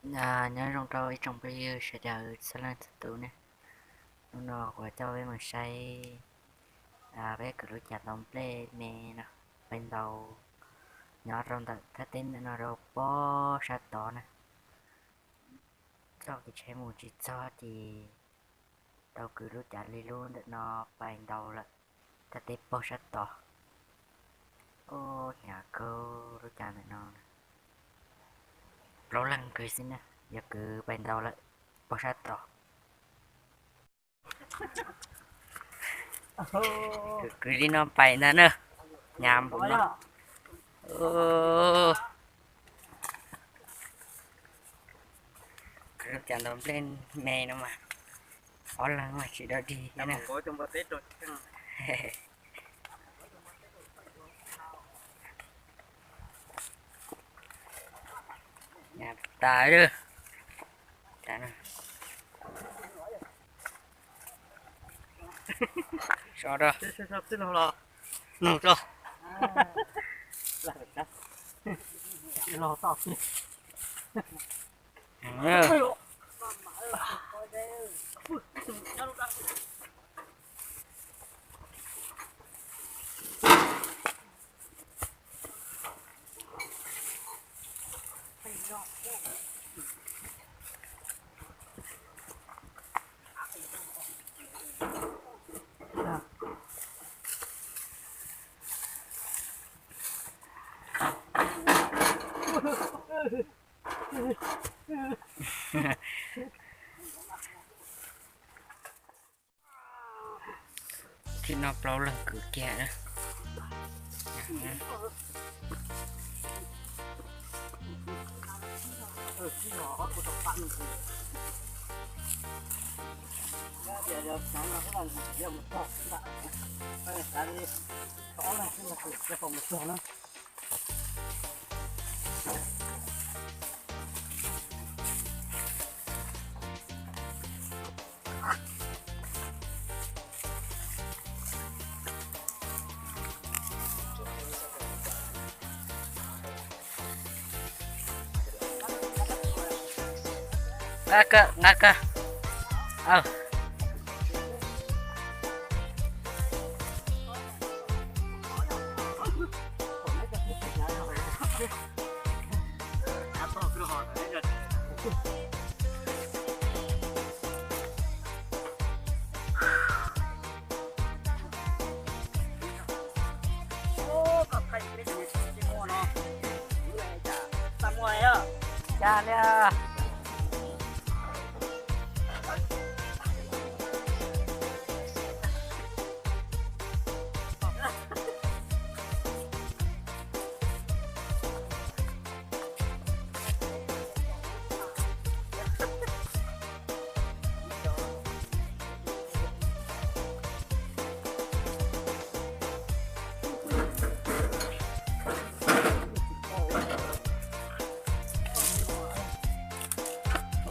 Nyob zoo rau ib tsoom phooj ywg sawv daws txhua leej txhua tus ne. Hnub no kuv coj peb mus saib peb kwv lub cav ntaus nplej me no pais ntaus nyob rau ntawm thaj teb ntawm no rau pob sab tod na. Txoj kev tsheb mus tsis txog ces tau kwv lub cav li lub ntawm no pais ntaus lawm thaj teb pob sab tod. Ub, hnyav kawg lub cav ntawm no. Plaub leeg kwv xwb na, yog kwv pais ntaus lawm pob sab tod. Kwv li no pais ntag na, hnyav npaum no. Kwv lub cav ntaus nplej me no mas ob leeg mas tsis dog dig na. Hnyav tas lawm. So rau, no rau. Thib no plaub leeg kwv kiag na. Nqa kawg, nqa kawg.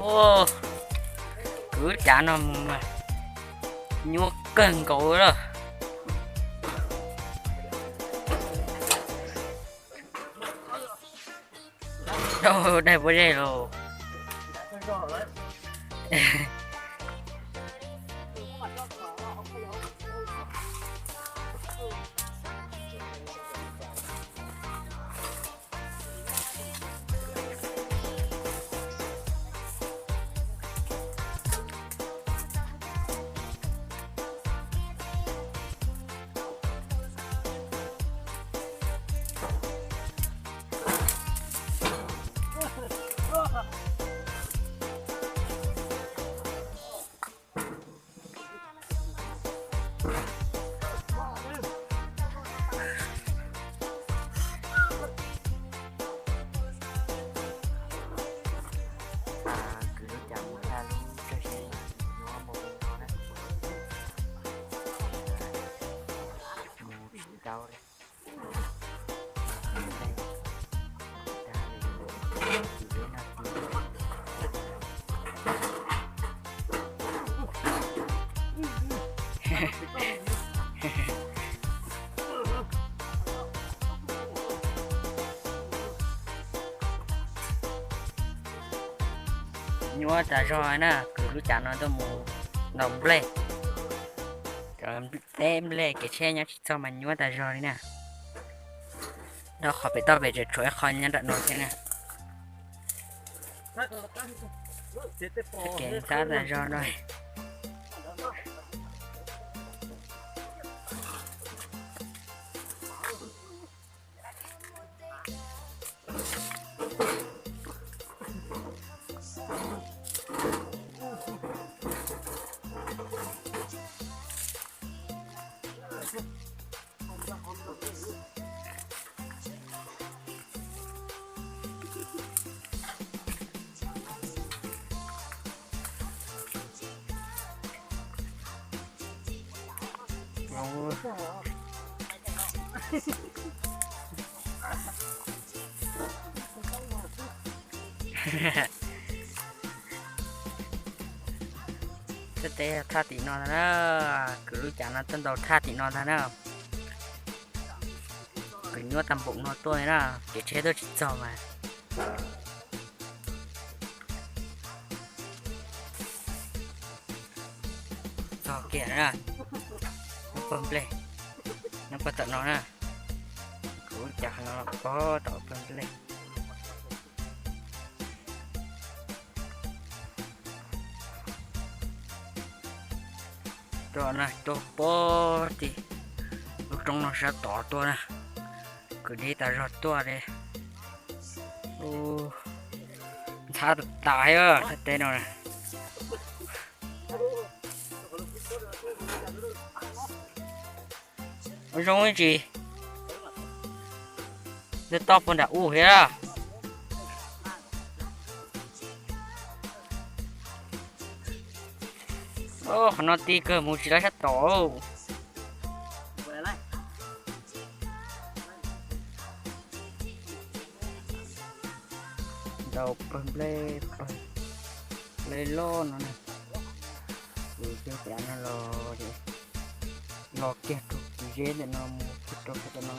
Ua, kwv cav no mus mas nyuaj kawg nkaus lawm. Daig pob zeb los. Nyuaj tas zog na, kwv lub cav no tuaj mus ntaus nplej. Cov teb nplej kev tsheb nyob tsis txog mas nyuaj tas zog li na. Nyob qhov pem toj pem tseem tshuav ib qho nyob nram no thiab na. Kev ntxhab tas zog no. Tej teb thaj tim no ntag na, kwv lub cav no tuaj ntaus thaj tim no ntag na. Kwv nyuaj tag npaum no tuaj na, kev tsheb tuaj tsis txog mas. Txog kiag na, nyob pawg nplej, nyob pawg tom no na. Kuv cov no pog tom pawg nplej. Tuaj na, tuaj pog tim lub roob no sab tod tuaj na. Kwv deb tas zog tuaj li. Ntxhab tas tas thiab thaj teb no na. Ua zoo ib tsis, twb toj puag nram u thiab. Qhov no ti kawg mus tsis tau sab tom. Ntaus pawg nplej, pawg nplej loj no na. Kuv coj cov no los, los kiag rau kuv zeb ntawm no mus kiag rau qhov tom no.